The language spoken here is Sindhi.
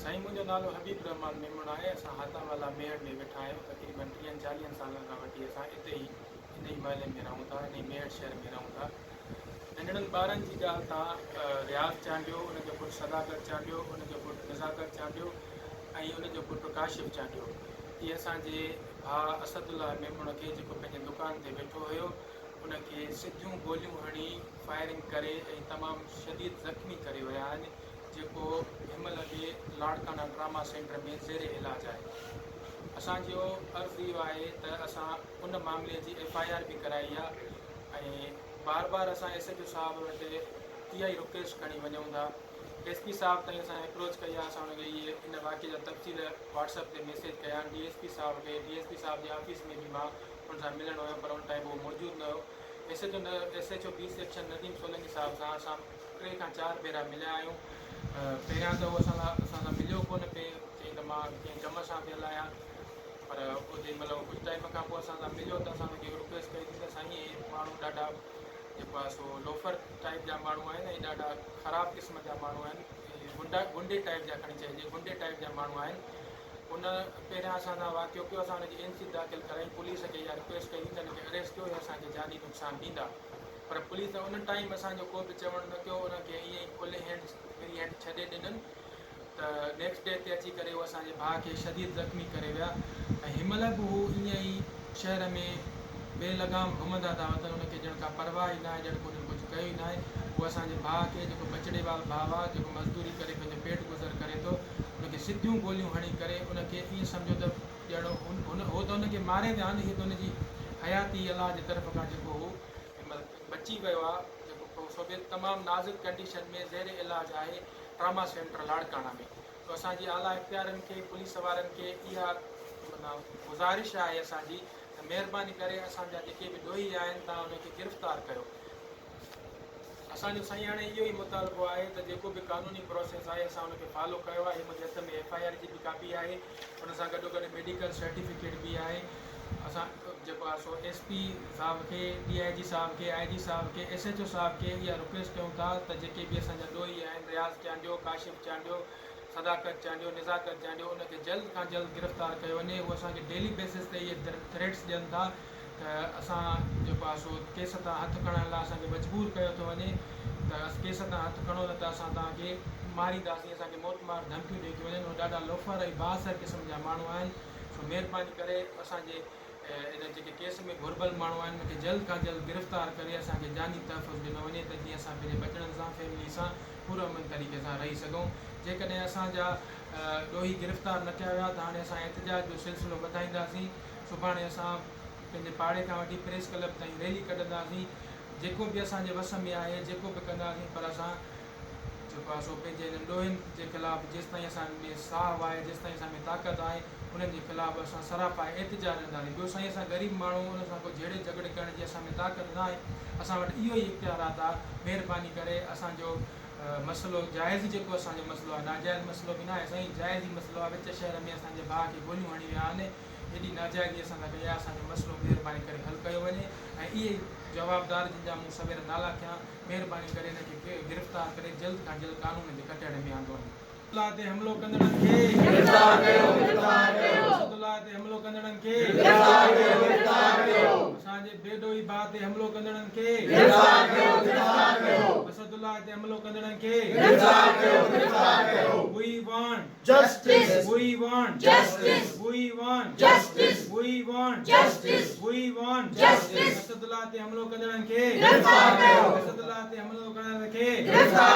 سائين منهنجو نالو حبيب الرحمان ميمڻ آهي اسان هاتان والا ميهڙ ۾ ويٺا آهيون تقريبن ٽيهن چاليهن سالن کان وٺي اسان اتي ئي ان ئي محلي ۾ رهون ٿا ان ئي ميهڙ شهر ۾ رهون ٿا ننڍڙن ٻارن جي ڳالهه تان رياض چانڊيو ان جو پٽ صداقت چانڊيو ان جو پٽ نزاڪت چانڊيو ۽ ان جو پٽ ڪاشف چانڊيو اهي اسان جي ڀاء اسد الله ميمڻ کي جيڪو پنهنجي دڪان تي ويٺو هيو ان کي سڌيون گوليون هڻي فائرنگ ڪري ۽ تمام شديد زخمي ڪري ويا آهن جيڪو هن مهل به لاڙڪاڻا ٽراما سينٽر ۾ زير علاج آهي. اسان جو عرض اهو آهي ته اسان ان معاملي جي ايف I R به ڪرائي آهي ۽ بار بار اسان ايس ايچ او صاحب وٽ اها ئي رڪويسٽ کڻي وڃون ٿا. ايس پي صاحب تائين اسان ايپروچ ڪئي آهي، اسان ان کي اهي ان واقعي جا تفصيل واٽس اپ تي ميسيج ڪيا آهن. ڊي ايس پي صاحب کي ڊي ايس پي صاحب جي آفيس ۾ به مان ان سان ملڻ ويم پر ان ٽائيم هو موجود نه هيو. S H O S H O B section Nadeem Solangi صاحب سان اسان ٽي کان چار ڀيرا مليا آهيون. پهريان ته هو اسان سان اسان سان مليو ڪونه پئي، چيائين ته مان ڪنهن ڪم سان ويل آهيان. پر اوڏي مهل هو ڪجهه ٽائيم کان پوء اسان سان مليو ته اسان هن کي رڪويسٽ ڪئي سين ته سائين اهي ماڻهو ڏاڍا جيڪو آهي سو لوفر ٽائيپ جا ماڻهو آهن ۽ ڏاڍا خراب قسم جا ماڻهو آهن غنڊا غنڊي ٽائيپ جا کڻي چئجي غنڊي ٽائيپ جا ماڻهو آهن. ان پهريان اسان سان واقعو ڪيو اسان هن جي اين سي داخل ڪرائي پوليس کي اها رڪويسٽ ڪئي سين ته هن کي اريسٽ ڪيو هي اسان کي جاني نقصان ڏيندا. پر پوليس ان ٽائيم اسان جو ڪو به چوڻ نه ڪيو انهن کي ائين ئي کلي هينڊ فري هينڊ ڇڏي ڏنن ته نيڪسٽ ڊي تي اچي ڪري هو اسان جي ڀاء کي شديد زخمي ڪري ويا ۽ هن مهل به هو ائين ئي شهر ۾ بي لگام گهمندا ٿا وتن انهن کي ڄڻ ڪا پرواهه ئي ناهي ڄڻ ڪو انهن ڪجهه ڪيو ئي ناهي هو اسان جي ڀاء کي جيڪو ٻچڙي وال ڀاء آ جيڪو مزدوري ڪري پنهنجو پيٽ گذر ڪري ٿو ان کي سڌيون گوليون هڻي ڪري ان کي ائين سمجهو ته ڄڻ هن هو ته ان کي ماري ويا آهن هي ته ان جي حياتي الله جي طرف کان جيڪو هو هن مهل بچي ويو آهي جيڪو سو به تمام نازڪ ڪنڊيشن ۾ زير علاج آهي ٽراما سينٽر لاڙڪاڻا ۾ سو اسان جي اعليٰ اختيارين کي پوليس وارن کي اها معنيٰ گذارش آهي اسان جي ته مهرباني ڪري اسان جا جيڪي به ڏوهي آهن تان انهن کي گرفتار ڪيو. اسان جو سائين هاڻي اهو ئي مطالبو آهي ته جيڪو به قانوني پروسيس آهي اسان ان کي فالو ڪيو آهي منهنجي هٿ ۾ ايف I R جي به ڪاپي آهي ان سان گڏو گڏ ميڊيڪل سرٽيفڪيٽ به آهي اسان جيڪو آهي سو ايس پي صاحب کي ڊي I جي صاحب کي آء جي صاحب کي ايس ايڇ او صاحب کي اها رڪويسٽ ڪيون ٿا ته جيڪي به اسان جا ڏوهي آهن رياض چانڊيو ڪاشف چانڊيو صداقت چانڊيو نزاڪت چانڊيو ان کي جلد کان جلد گرفتار ڪيو وڃي هو اسان کي ڊيلي بيسز تي اهي ٿريٽس ڏين ٿا ته اسان جيڪو آهي سو ڪيس تان هٿ کڻڻ لاء اسان کي مجبور ڪيو ٿو وڃي ته ڪيس تان هٿ کڻو نه ته اسان توهان کي مارينداسين اسان کي موت مار ڌمڪيون ڏيئي ٿيون وڃن اهي ڏاڍا لوفر ۽ بااثر قسم جا ماڻهو آهن سو مهرباني ڪري اسان جي ان جيڪي ڪيس ۾ گهربل ماڻهو آهن انهن کي جلد کان جلد گرفتار ڪري اسان کي جاني تحفظ ڏنو وڃي ته جيئن اسان پنهنجي ٻچڙن سان فيملي سان پرامن طريقي سان رهي سگهون جيڪڏهن اسان جا ڏوهي گرفتار نه ڪيا ويا ته هاڻي اسان احتجاج جو سلسلو وڌائينداسين سڀاڻي اسان پنهنجي پاڙي کان وٺي پريس ڪلب تائين ريلي ڪڍنداسين جيڪو به اسان جي وس ۾ آهي جيڪو به ڪنداسين پر اسان جيڪو آهي سو پنهنجي انهن ڏوهين جي خلاف جيستائين اسان ۾ ساهه آهي جيستائين اسان ۾ طاقت آهي انهن جي خلاف اسان سراپا احتجاج رهنداسين ٻيو سائين اسان غريب ماڻهو انهن سان ڪو جهيڙي جهڳڙي ڪرڻ جي اسان ۾ طاقت نه آهي اسان وٽ اهو ئي اختيارات آهي مهرباني ڪري اسان جو مسئلو جائز جيڪو اسان جو مسئلو آهي ناجائز مسئلو به ناهي سائين جائز ئي مسئلو آهي وچ شهر ۾ اسان جي ڀاء کي گوليون هڻي ويا آهن ايڏي ناجائزي اسان سان ڪئي آهي اسان جو مسئلو مهرباني ڪري حل ڪيو وڃي ۽ اهي جوابدار جن جا مون سوير نالا کنيا مهرباني ڪري انهن کي گرفتار ڪري جلد کان جلد قانون جي ڪٽهڙي ۾ آندو وڃي. الله تي حملو ڪندڙن کي گرفتار ڪيو گرفتار ڪيو. اسد الله تي حملو ڪندڙن کي گرفتار ڪيو گرفتار ڪيو. اسان جي بي ڏوهي ڀاء تي حملو ڪندڙن کي گرفتار ڪيو گرفتار ڪيو. اسد الله تي حملو ڪندڙن کي گرفتار ڪيو گرفتار ڪيو. We want justice We want justice We want justice We want justice We want justice Asadullah تي حملو ڪندڙن کي گرفتار ڪيو اسد الله تي حملو ڪندڙن کي گرفتار.